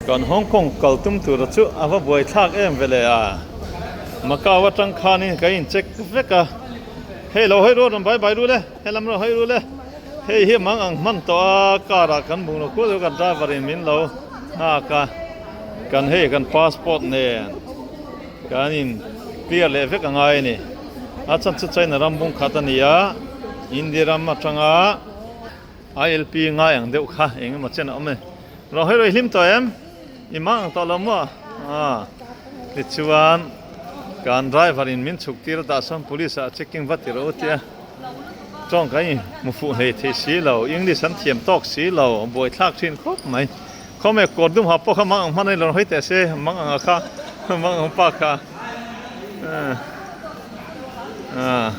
Kan Hong Kong kal tum tura chu a va buai thlak em ve le a. Macau atang khanin ka in check vek a. Hei lo hawi rual rawn bai bai ru le, helam rawn hawi ru le. Hei hi mang ang hman tawh a, car ah kan bung lo kual deuh kan driver in min lo nghak a. Kan hei kan passport nen kan in clear leh vek a ngai a ni. A chhan chu China ram bung khat a ni a, India ram atanga ILP ngai ang deuh kha eng emaw chen a awm e. Rawn hawi rawi hlim tawh em? I mang ang tawh lo maw? Aaa tichuan kan driver in min chhuk tir a dah sawn police ah checking va ti rawh u tia tawng kan in hmu fuh hlei thei si lo, English an thiam tawk si lo, buaithlak thin khawp mai. Khawme kawr dum ha pawh kha mang ang hman a ni lo rawn hawi teh se, mang ang a kha mang ang pa kha. Aaa.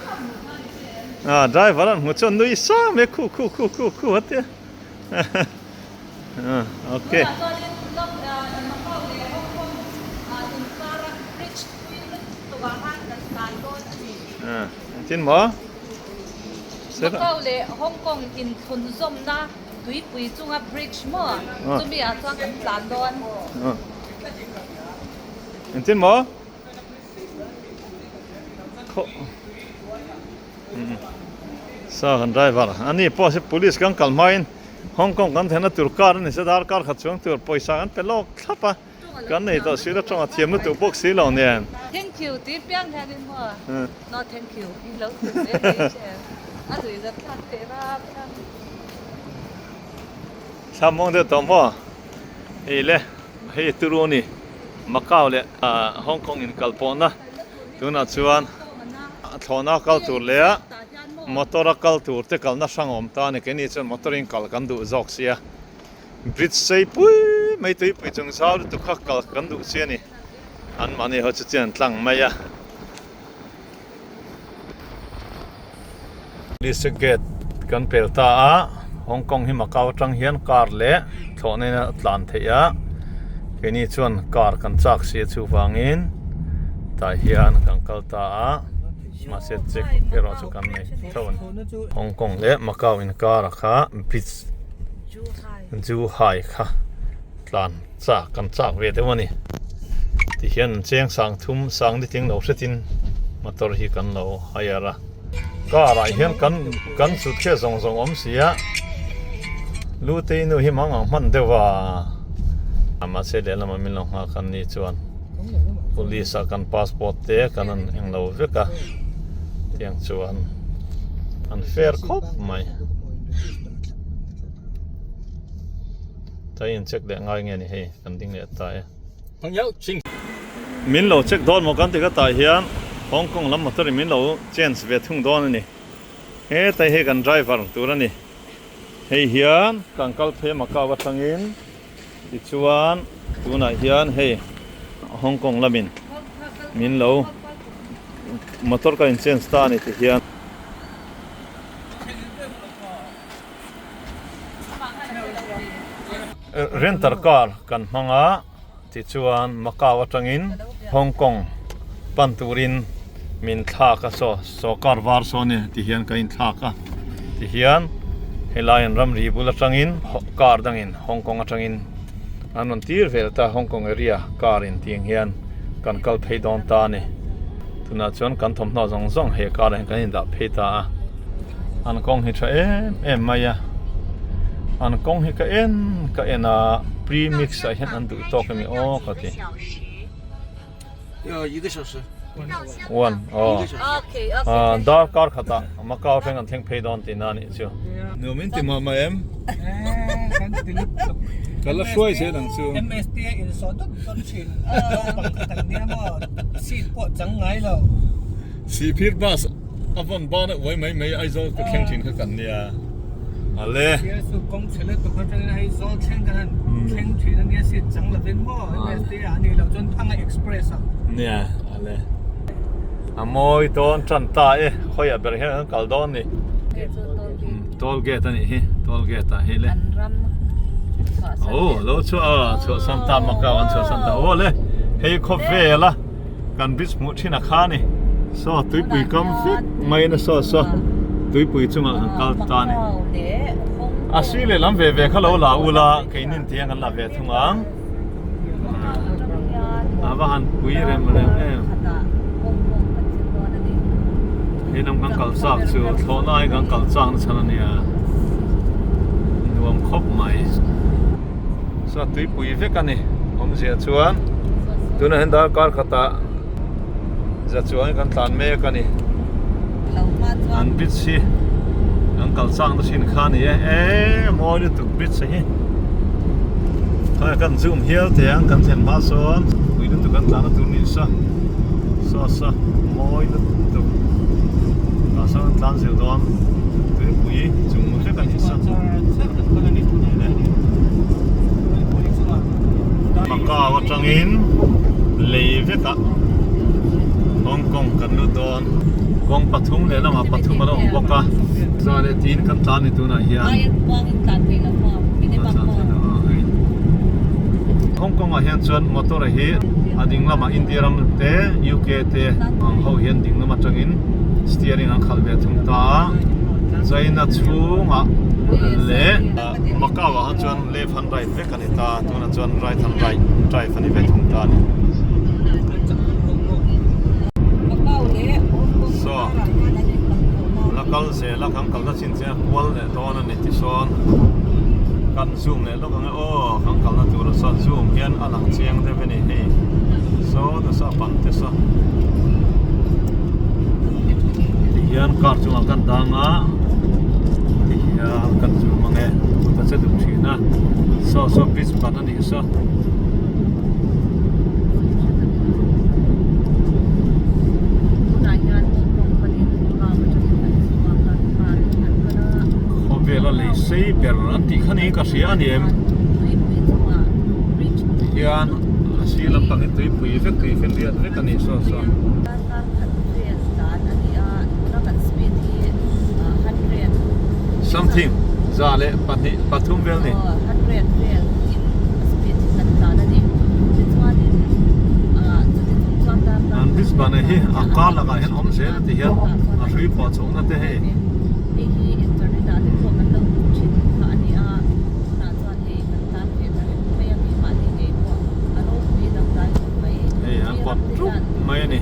Ah driver an hmu chuan nui sang mai khu khu khu khu khu a tia ah okay. Ah engtin maw? Macau leh Hong Kong inthlunzawmna tuipui chunga bridge maw chumi ah chuan kan tlan dawn. Engtin maw? Sa kan driver a ni pawh hi police kan kal hmain Hong Kong kan thehna tur car a ni se darkar khat chuang tur pawisa kan pe lawk thlap a kan nei tawh si lo tawng a thiam lutuk bawk si lo nen. Thank you tih piang hian in maw no thank you i lo ti ve mai che a lui zat thlak thei rap rap. Thla mawng deuh tawh maw hei le hei turu ni Macau leh Hong Kong in kal pawhna tunah chuan thlawhna kal tur leh motor a kal tur te kalna hrang awm ta a ni keini chuan motor in kal kan duh zawk sia bridge sei pui mai tuipui chung zau lutuk kha kal kan duh chi a ni anmahni ho chu chian an tlang mai a. Police gate kan pel ta a Hong Kong hi Macau atang hian car leh thlawhna in a tlan theih a keini chuan car kan chak si a chuvangin tah hian kan kal ta a mahse check erawh chu kan nei tho a ni Hong Kong leh Macau inkar ah kha bridge Zhuhai kha tlan chak kan chak ve deuh a ni tihian an cheng sang thum sang ni tling lo hretin motor hi kan lo hire a car ah hian kan kan chut khe zawng zawng awm si a lu te nu hi mang ang hman deuh a mahse lehlamah min lo nghak an ni chuan police ah kan passport te kan an englo vek a tiang chuan an fair khawp mai. Ta in check leh ngai nge ni hei kan ding leh ta e. Min lo check dawn maw kan ti ka tah hian Hong Kong lam motor in min lo change ve thung dawn a ni. Hetai hei kan driver tur a ni. Hei hian kan kal phei Macau atangin tichuan tunah hian hei Hong Kong lamin min lo motor ka in change ta a ni ti hian. Renter car kan hmang a tichuan Macau atangin Hong Kong pan turin min thlak a saw saw car var saw a ni tihian kan inthlak a tihian helai an ramri bul atangin car dangin Hong Kong atangin an rawn tir vel ta Hong Kong area car in tiang hian kan kal phei dawn ta a ni tunah chuan kan thawmhnaw zawng zawng he car ah hian kan indah phei ta a. An kawng hi tha em em mai a an kawng hi ka en ka en a premix ah hian an duh tawk emi aw ka ti one aw ah darkar khatah Macau thleng an thleng phei dawn tihna a nih chu. Nuam in ti mah mah em? Ka la hruai zel ang chu. Sihphir bus. A vawn ban a uai mai mai Aizawl ka thleng thin kha kan nia a le. Siasu kawng chhe lutuk atangin hei zawl thleng kan han thleng thin a nia seat chang lovin maw MST ah a nih loh chuan Thanga Express ah. Nia a le. A mawi dawn tan ta e khawiah ber hian an kal dawn ni. Toll gate a nih hi toll gate ah hi le. Aw lo chhuah a chhuahsan ta Macau an chhuahsan ta aw le hei khawvel a. Kan bridge hmuh thin a kha ni. Saw tuipui kam vek mai in a saw saw tuipui chungah kan kal ta a ni. A sir leh lam ve ve kha lo la ula keinin tiang kan la ve thung ang. A va han pui rem rem em. He lam kan kal chak chu thlawhna ai kan kal chak na chhan a nia. Nuam khawp mai. Sa tuipui vek a ni awmzia chuan tunah hian darkar khatah za chuangin kan tlan mek a ni. An bridge hi kan kal chak na thin kha a ni e. Eee mawi lutuk bridge hi. Khawnge kan zoom hial teh ang kan thlen hma sawn pui lutuk kan tlan na tur ni sa saw sa mawi lutuk tah sawn an tlan zir dawn tuipui chung vek a ni sa Macau atangin lei vekah Hong Kong kan lut dawn kawng pathum leh lamah pathum a lo awm bawk a za leh tiin kan tlan ni tunah hian. Hong Kong ah hian chuan motor hi a ding lamah India ram te UK te ang ho hian ding lam atangin steering an khalh ve thung ta a China chhungah leh Macau ah khan chuan left hand right vek a ni ta tunah chuan right hand right drive a ni ve thung ta a ni. Saw la kal zel a kan kalna chin chian a kual leh dawn a ni tisawn kan zoom leh lawk ang e aw kan kalna tur ah sawn zoom hian a lang chiang deuh a ni hei saw te saw a pan te saw tihian car chungah kan dang a tihian kan zoom ang e kut a che duh thin a saw saw bridge ban a nih saw. Khawvela lei sei ber an tih kha niin ka hria a ni em tihian a sir lampang hi tuipui vek tui fel riat vek a ni saw saw. Something 103 vel ni. An Brisbane hi a kar lakah hian awm zel a ti hian a hrui pawh chhohna te hei. Hei an pawt ṭup mai a ni.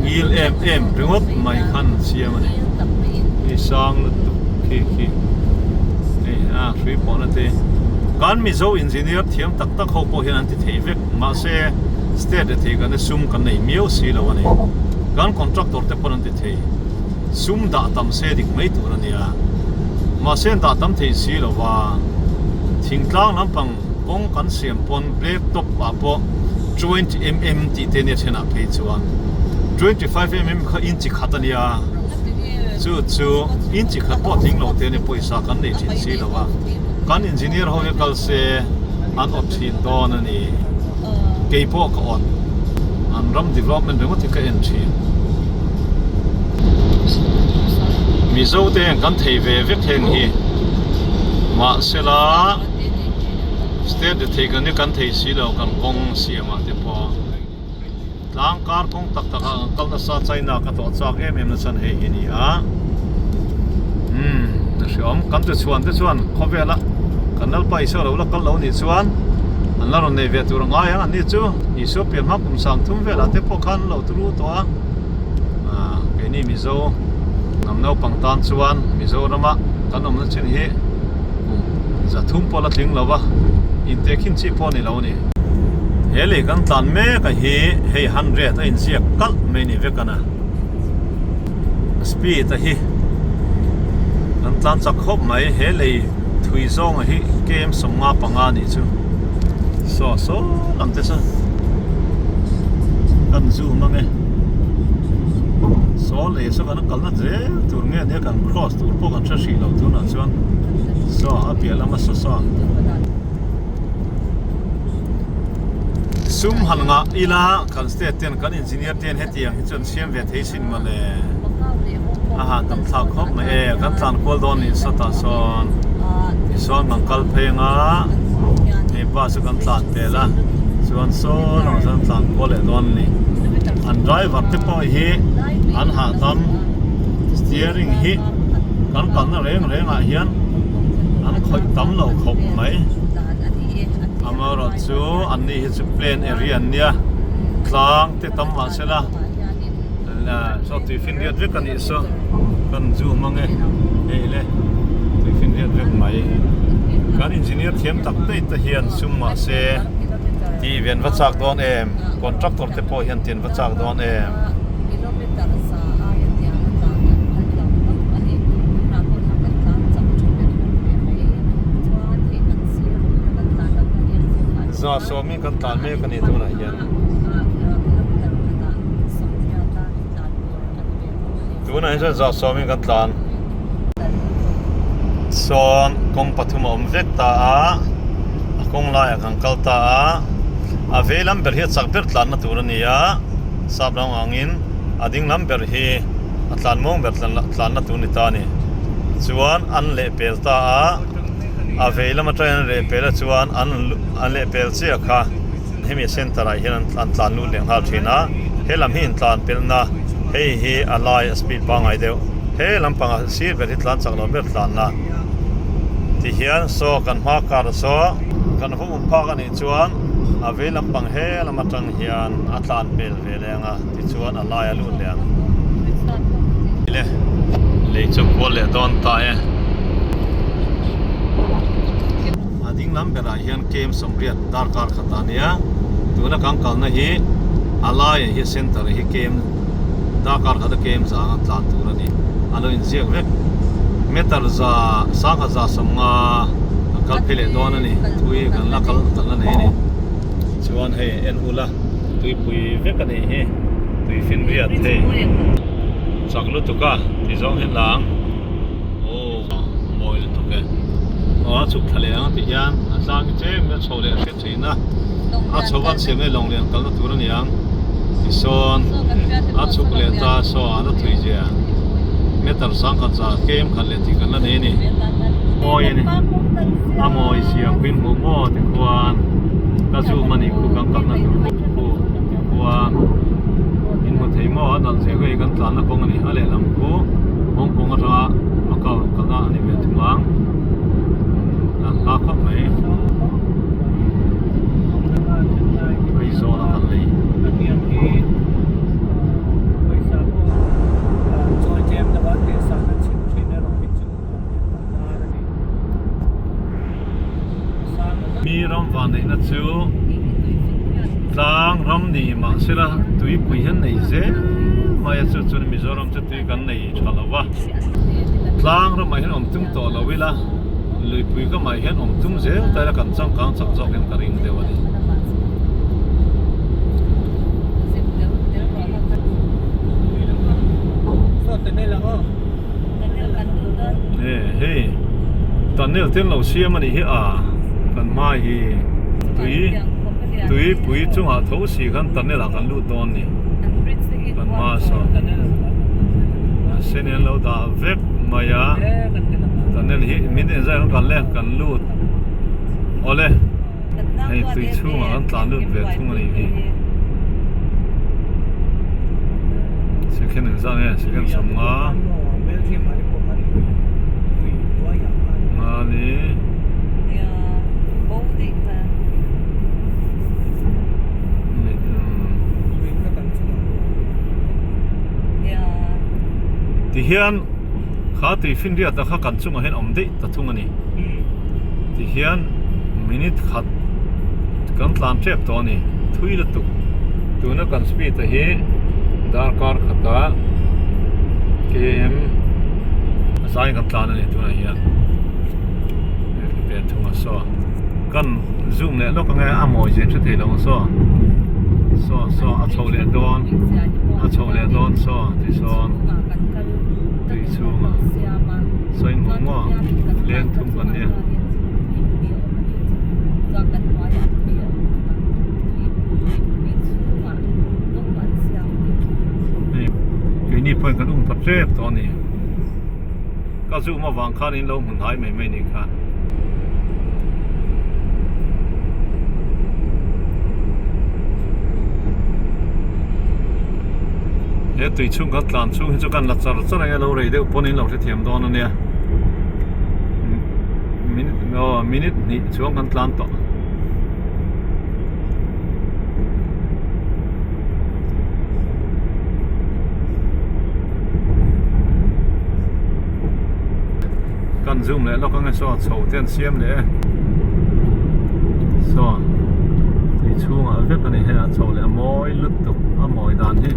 Ngil em em ringawt mai khan an siam a ni. Hei sang lutuk khi khi hei a hrui pawhna te kan Mizo engineer thiam tak tak ho pawh hian an ti thei vek mahse state leh thei kan sum kan nei miau si lo a ni. Kan contractor te pawn an ti thei. Sum dah tam se dik mai tur a nia. Mahse an dah tam thei si lo va, thingtlang lampang kawng kan siam pawn black top ah pawh 20mm tih te nia thenah phei chuan 25mm kha inchi khat a nia. Chu chu inchi khat pawh tling lo te nia pawisa kan nei thin si lo va, kan engineer ho hi kal se an awt thin dawn a ni. Kei pawh ka awt. An ram development ringawt hi ka en thin. Mizo te hian kan thei ve vek heng hi mahsela state rethei kan hi kan thei si lo kan kawng siamah te pawh tlang kar kawng tak tak ah kan kal nasa China ka tlawh chak em em nachhan hei hi ni a umm a hreawm kan tu chhuan te chuan khawvela kan lalpa Isua lo la kal lo nih chuan an la rawn nei ve tur a ngai ang an ni chu Isua pian hma kum sang thum velah te pawh khan an lo turu tawh a. Ahh keini Mizo hnam naupang tan chuan Mizorama kan awmna chin hi kum 300 pawh la tling lo va, intehkhin chi pawh a ni lo a ni. He lei kan tlan mek a hi hei 100 a inziak kalh mai ni vek a na. Speed a hi kan tlan chak khawp mai he lei thui zawng a hi kem 55 a nih chu saw saw lam te saw kan zoom ang e saw lei saw kan kalna zel tur nge nia kan cross tur pawh kan hre hrih lo tunah chuan saw a piah lama saw saw sum han ngah ila kan state ten kan engineer ten hetiang hi chuan siam ve thei sin mawle a hahdam thlak khawp mai e kan tlan kual dawn nih sawtah sawn tichuan kan kal phei anga hei bus chu kan tlan pel a chuan saw lamah chuan tlan kual leh dawn a ni an driver te pawh hi an hahdam steering hi. Kan kalna reng rengah hian an khawih tam lo khawp mai. Amaherawhchu anni hi chu plain area an nia, tlang te tam mah se la, saw tuifinriat vek a nih saw kan zoom ang e, hei le tuifinriat vek mai. Kan engineer thiam tak daih te hian sum mah se tih ve an va chak dawn em, contractor te pawh hian tih an va chak dawn em. Za sawmin kan tlan mek a ni tunah hian. Tunah hian chuan za sawmin kan tlan. Sawn kawng pathum a awm vek ta a, a kawng laiah kan kal ta a, a vei lam ber hi a chak ber tlanna tur a ni a, sap lam angin a ding lam ber hi a tlan muang ber tlanna tur a ni ta a ni. Chuan an lehpel ta a, a vei lam atangin an lehpel a chuan an an lehpel chiah kha hemi center ah hian an tlan lut leh nghal thin a, he lam hi intlan pelhna hei hi a lai a speed pangngai deuh. He lampangah sir ber hi tlan chak lo ber tlanna ti hian saw kan hma kar saw kan va um phak anih chuan a vei lampang he lam atang hian a tlan pel ve leng a tichuan a lai a lut leh ang. Le lei chu kual leh dawn ta e. A ding lam berah hian kem sawmriat darkar khat a nia tuna kan kalna hi a laiah hi center hi kem Darkar khat a kem zang a tlan tur a ni. A lo inziak vek. Meter za sangkhat za sawmnga a kal phei leh dawn a ni. Thui kan la kal kan la nei a ni. Chuan hei en ula tuipui vek a nih hi. Tui finriat hei. Chak lutuk a ti zawng hian lang. Aw mawi lutuk e. Aw a chhuk thla leh ang tih hian a tlang hi tlem in a chho leh hret thin a. A chho an siam leh lawng lian kalna tur a ni ang. Tisawn a chhuk leh ta saw an a thui zia meter sangkhat za kem khat leh tih kan la nei a ni. Mawi a ni. A mawi zia pawhin hmuh maw tikhuan ka zoom a nih khu kan kalna tur khu tikhuan in hmu thei maw a nalh zia khu hei kan tlanna kawng a ni. A lehlam khu Hong Kong atanga Macau rawn kalna a ni ve thung ang. An hla khawp mai. Aizawl a kal lei. Mi ram vanneihna chu tlang ram ni mahsela tuipui hian nei zel mai a chu chuan Mizoram chu tui kan nei tha lo va tlang ramah hian awm tum tawh lo ila luipui kamah hian awm tum zel ta ila kan changkang chak zawk hian ka ring deuh a ni. E hei tunnel te an lo siam a nih hi a kan hma hi tui tuipui chungah tho si khan tunnel ah kan lut dawn a ni. Kan hma saw a sen in an lo dah vek mai a tunnel hi min en zai kan kal le kan lut awle hei tui chhungah kan tlan lut ve thung a nih hi second engzah nge second sawmnga nga ni. Tihian kha tui finriat a kha kan chungah hian awm daih ta thung a ni. Tihian minute khat kan tlan tep tawh a ni. Thui lutuk tuna kan speed a hi darkar khatah km a zaiin kan tlan a ni tunah hian ve thung a saw. Kan zoom leh lawk ange a mawi zia hre thei lo ang saw saw saw a chho leh dawn a chho leh dawn saw ti sawn tui chhungah saw in hmuh maw leng thum kan nia. Hei keini pawhin kan um pha tep tawh a ni ka zoom avang khan in lo hmu hnai mai mai nih kha. He tui chhung kan tlan chhung hi chu kan la char char ang e lo rei deuh pawn in lo hrethiam dawn a nia. Minute aw minute hnih chuang kan tlan tawh. Kan zoom leh lawk ang e saw chho te an siam leh e. Saw tui chhungah vek a ni hei a chho leh a mawi lutuk a mawi dan hi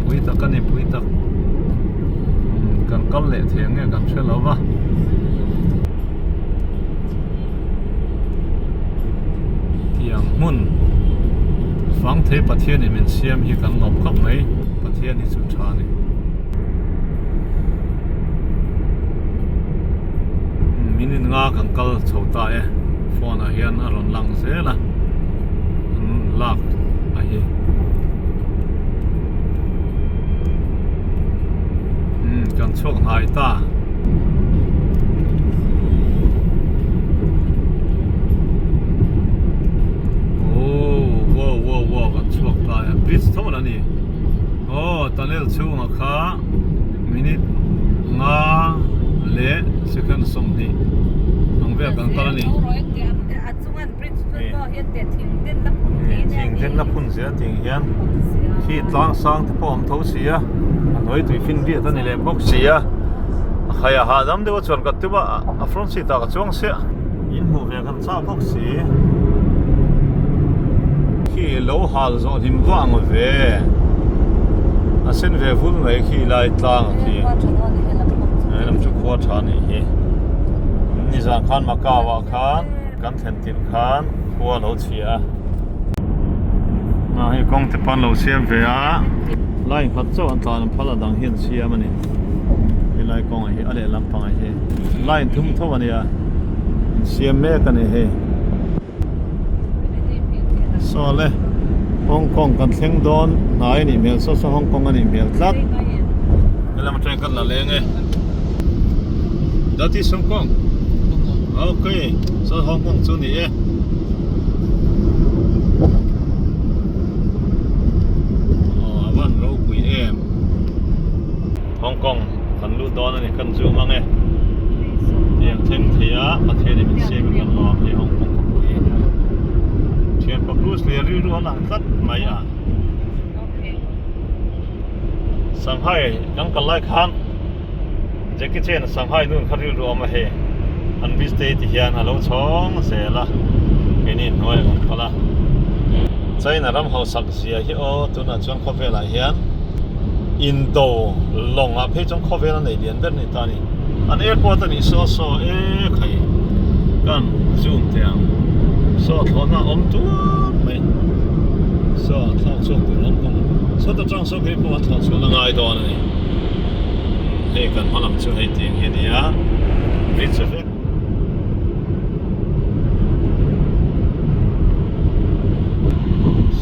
pui tak a ni pui tak kan kal leh thei ang nge kan hre lo va. Tiang hmun fang thei Pathianin min siam hi kan lawm khawp mai Pathian hi chu tha a ni. Min in nga kan kal chho ta e phone ah hian a rawn lang zel a an lak a hi umm kan chhuak hnai ta. Aww wow wow wow kan chhuak ta e bridge tho a ni aw tunnel chhungah kha. Minute nga leh second 20 ang vel kan kal a ni. Thing ten la phun zel ting hian khi tlang sang te pawh a awm tho si a, a hnuai tui fin riat a ni leh bawk si a, a khai a hahdam deuh a chuan ka tum a, a front seat ah ka chuang siah. In hmuh ve kan chak bawk si. Khi lo hal zawh hlim vang ve. A sen ve vul mai khi lai tlang a khi. He lam chu khua tha nih hi. Nizan khan Macau ah khan kan thlen tirh khan khua lo chhia a. Hei kawng te pawh an lo siam ve a. Line khat chauh an tlan phal a dang hi an siam a ni. Helai kawngah hi a lehlam pangah hi line thum tho a nia. An siam mek a ni hei. Saw le Hong Kong kan thleng dawn hnai a nih hmel saw saw Hong Kong a nih hmel tlat. Helam atang kan la leng e. That is Hong Kong. Okay, so Hong Kong chu ni e. Aw a van ropui em. Hong Kong kan lut dawn a ni kan zoom ang e. Tiang thleng thei a Pathian in min siam in kan lawm hei Hong Kong khawpui thianpa Bruce Lee a rilru a lang tlat mai a. Shanghai kan kal lai khan Jackie Chan a Shanghai nun kha rilru a awm a hei an bridge te hi ti hian a lo chhawng zel a keini hnuai a kan kal a. China ram hausak zia hi aw tunah chuan khawvelah hian indo lawng ah phei chuan khawvel a nei lian ber ni ta a ni. An airport a nih saw saw e khai kan zoom teh ang saw thlawhna a awm tuar mai saw thlawk chhuak tur awm kawng sawta tang saw phei pawh an thlawh chhuah la ngai dawn a ni hei kan hma lam chu hei tiang hi a ni a bridge vek.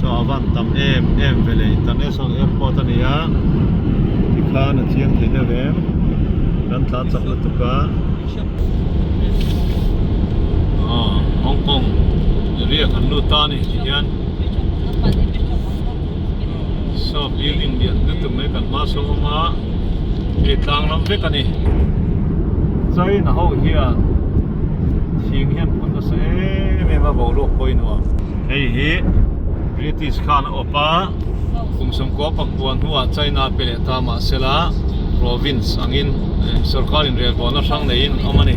Saw a van tam em em ve le international airport a ni a tikhan a chiang thei deuh em kan tlan chak lutuk a aw Hong Kong area kan lut ta a ni ti hian saw building lian lutuk mai kan hma saw awm a. Hei tlang lam vek a ni. China ho hian thing hian phun nasa em em a boruak pawh i nuam. Hei hi British khan a awp a, kum sawmkua pakua hnuah China pe leh ta mahsela province angin sorkar inrelbawlna hrang neiin awm a ni.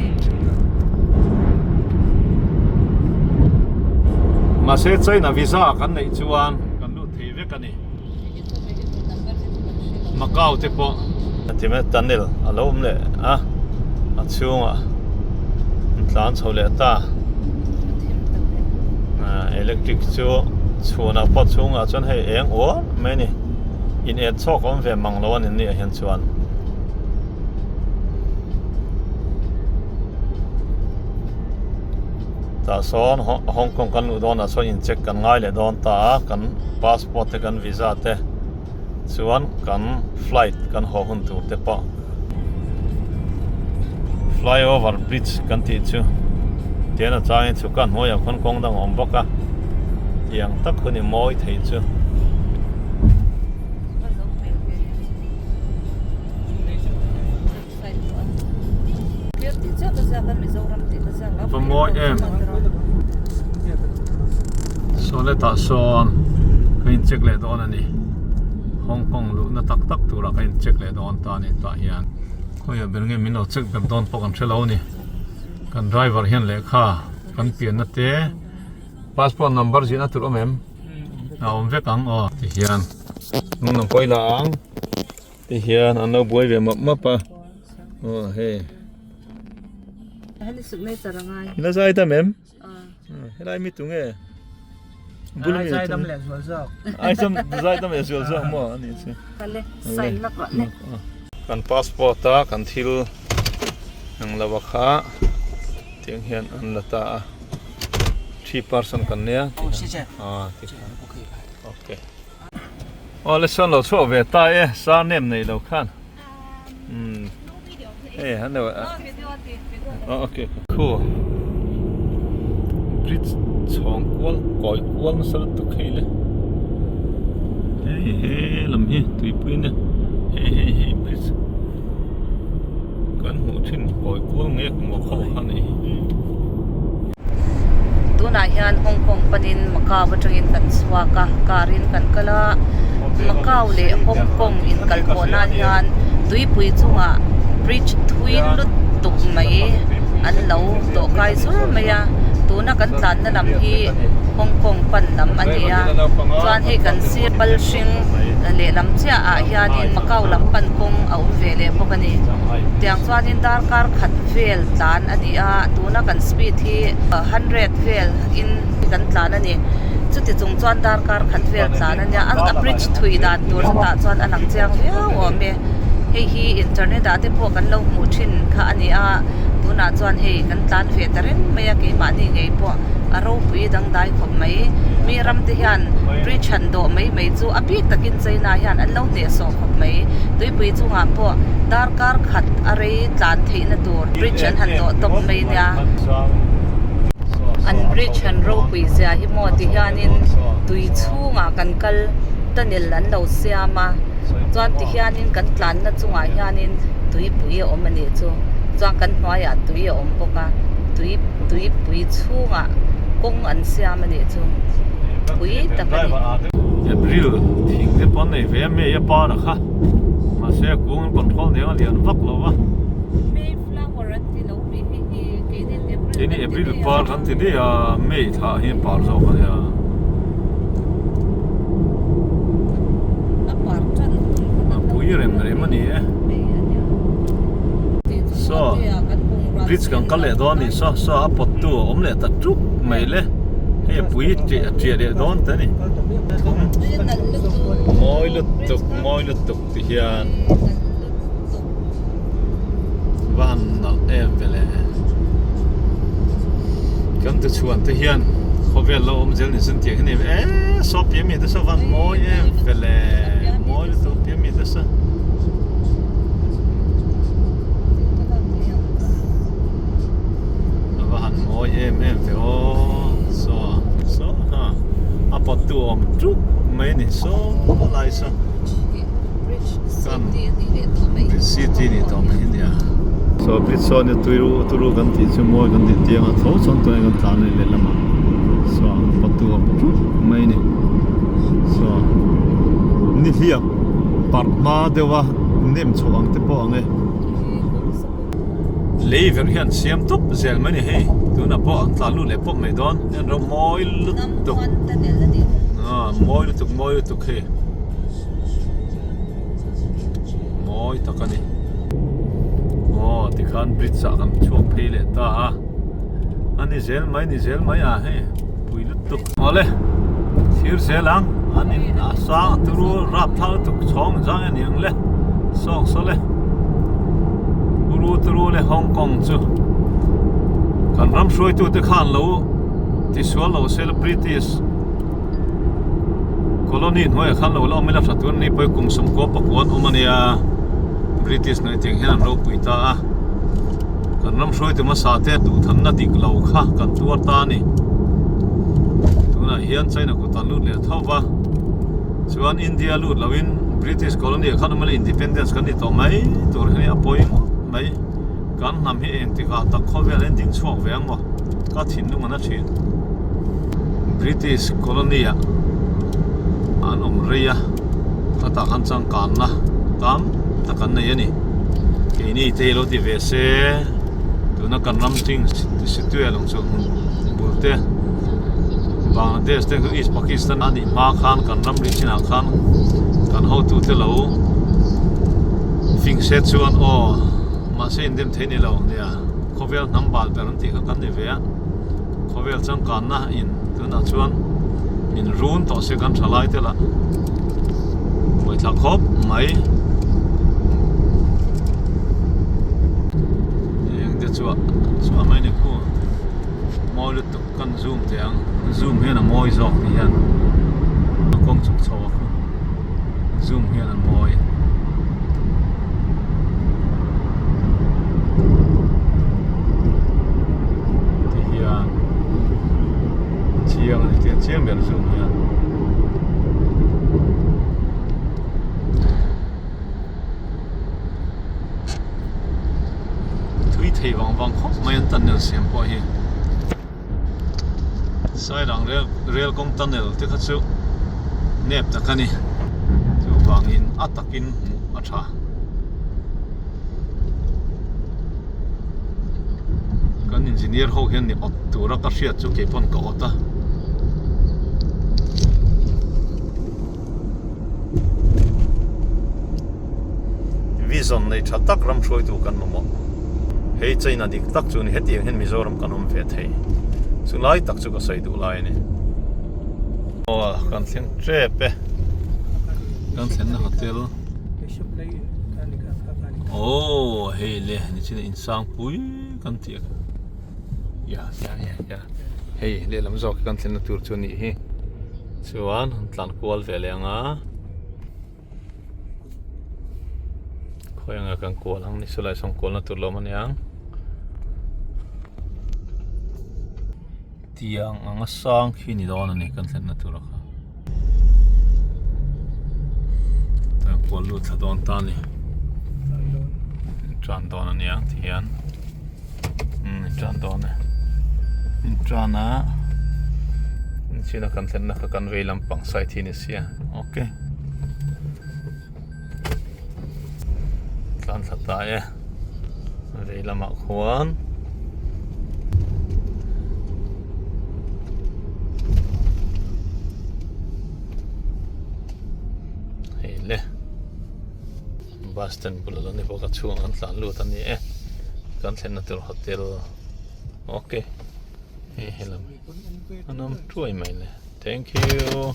Mahse China visa kan neih chuan kan lut thei vek a ni. Macau te pawh time tunnel a lo awm leh a a chhungah an tlan chho leh ta electric chu chhunah pawh chhungah chuan hei eng uar mai a ni in en chhawk a awm ve mang lo a ni ni ah hian chuan. Tah sawn Hong Kong kan luh dawnah sawn in check kan ngai leh dawn ta a kan passport te kan visa te chuan kan flight kan haw hun tur te pawh flyover bridge kan tih chu tian a changin chhuk a hnuaiah khawn kawng dang a awm bawk a tiang tak hun i mawi thei chu. Va mawi em. Saw letah sawn ka in check leh dawn a ni. Hong Kong luhna tak tak turah ka in check leh dawn ta a ni tah hian. Khawiah ber nge min lo check ber dawn pawh kan hre lo a ni. Kan driver hian lehkha kan pianna te passport number zihna tur awm em? A awm vek ang aw ti hian hnung lam pawh i la ang ti hian an lo buai ve map map a aw hei ila zai dam em helai mi tunge bul mi zai dam leh zual zawk ai sam zai dam leh zual zawk maw ani chu kan passport a kan thil ang lo a kha tiang hian an la ta a 3 person kan nia okay aw le sawn lo chhuak ve ta e sar nem nei lo khan um hei han lo okay khu bridge chhawng kual kawi kual nasa lutuk hei le hei he lam hi tuipui nia hei hei hei bridge Kan hmuh thin kawi kual ngek maw kho kha ni. Tunah hian Hong Kong panin Macau atangin kan chhuak a, car in kan kal a, Macau leh Hong Kong inkal pawh nan hian tuipui chungah bridge thui lutuk mai an lo tawh kai zur mai a, tuna kan tlanna lam hi Hong Kong pan lam a ni a, chuan hei kan sir pal hring lehlam chiah ah hianin Macau lam pan kawng a awm ve leh bawk a ni. Tiang chuanin darkar khat vel tlan a ni a, tuna kan speed hi 100 vel in kan tlan a ni. Chuti chung chuan darkar khat vel tlan a nia, a bridge thui dan tur chutah chuan a lang chiang viau awm e. Hei hi internet ah te pawh kan lo hmuh thin kha a ni a, tunah chuan hei kan tlan ve ta reng mai a, keimahni ngei pawh a ropui dangdai khawp mai. Mi ram te hian bridge han dawh mai mai chu a bik takin China hian an lo hnehsawh khawp mai. Tuipui chungah pawh darkar khat a rei tlan theihna tur bridge an han dawh tawp mai nia. An bridge han ropui zia hi maw ti hianin tui chhungah kan kal tunnel an lo siam a chuan ti hianin kan tlanna chungah hianin tuipui a awm a nih chu chuan kan hnuaiah tui a awm bawk a tui tuipui chhungah kawng an siam a nih chu pui tak a ni. April thing te pawh an nei ve a May a par a kha mahse a kung an control nen a lian vak lo va. May flower an ti lo mi hi hi keini April Keini April par kan ti daih a May thla hi a par zawk a nia. A par tan hun kha A pui rem rem a ni e. Saw bridge kan kal leh dawn a ni saw saw a pawt tu a awm leh ta tuk mai le hei a pui ṭiah ṭiah leh dawn ta a ni thum mawi lutuk mawi lutuk ti hian va han nalh em ve le kan ti chhuan te hian khawvel lo awm zel ni sin tih ang hi ni e saw pian mi te saw van mawi em ve le mawi lutuk pian mi te saw. A va han mawi em em ve aw saw saw ha a pawt tu awm tuk mai a ni saw lai saw kan bridge city ni tawh mai ania saw bridge saw nia tui turu kan tih chu mawi kan tih tiang a tho chuan tunah hian kan tlan a ni lehlamah saw a pawt tu awm tuk mai a ni saw nihliap parh hma deuh a nem chhoh ang te pawh ang e. Lei verh hian siam tup zel mai a ni hei tunah pawh an tlan lut leh pawp mai dawn heng rawng mawi lutuk ah mawi lutuk mawi lutuk hei mawi tak a ni aw tikhan bridge ah kan chhuak phei leh ta a a ni zel mai ni zel mai a hei pui lutuk awle thir zel ang an in a sang a turu rapthlak lutuk chhawng zang a ni ang le sawng saw le turu turu le Hong Kong chu kan ram hruaitu te khan lo tisual lo se la British colony hnuaiah khan lo la awm ila tha tur ani pawh kum sawmkua pakua an awm ania British hnuai tiang hian an ropui ta a. Kan ram hruaitu hmasa te duhthamna dik lo kha kan tuar ta a ni. Tunah hian China kut an lut leh tho va, chuan India lut loin British colony ah khan awm ila independence kan ni tawh mai tur hi a pawi ngawt mai. Kan hnam hi engtikah tak khawvel en ding chhuak ve ang maw? Ka thinlung a na thin. British colony ah an awm rei a, khatah khan changkanna tam tak an nei a ni. Keini te hi lo ti ve se, tuna kan ram ching Situe lawng chu hmun bul te, Bangladesh te East Pakistan a nih hma khan kan ram ri chinah khan kan hotute lo fing se chuan aw mahse indem thei ni lo nia khawvel hnam bal ber an tih kha kan ni ve a khawvel changkanna in tunah chuan min run tawh se kan tha lai te lah buaithla khawp mai eng te chuah chuah mai ni khu mawi lutuk kan zoom teh ang zoom hian a mawi zawk ti hian a kawng chhuk chho a khu zoom hian a mawi ti hian chiang a ni tih chiang ber zoom hian. Tui thei vang vang khawp mai an tunnel siam pawh hi Sairang rel rel kawng tunnel te kha chu nep tak a ni chuvangin a takin hmuh a tha. Kan engineer ho hian ni awt tura ka hriat chu keipawn ka awt a. Vision nei tha tak ram hruaitu kan mamawh. Hei China dik tak chu ni hetiang hian Mizoram kan awm ve thei. Chu lai tak chu ka sawi duh lai a ni. Aw kan thleng tep e. Kan thlenna hotel. Aw hei le nichina insang pui kan tih a kha. Ya ya ya ya hei lehlam zawk hi kan thlenna tur chu a nih hi. Chuan an tlan kual ve leh ang a khawi anga kan kual ang ni chulai sawn kualna tur lo awm a niang tiang anga sang khi ni dawn a ni kan thlenna tur a kha tan kual lut thla dawn ta a ni tan dawn a niang ti hian. Umm tan dawn e in tan a china kan thlenna kha kan vei lampang side hi a ni sia ok tlan thla ta e vei lamah khuan hei le. Bus stand bul alo ni bawk a chhungah kan tlan lut a ni e kan thlenna tur hotel ok hei helam an awm thuai mai le thank you.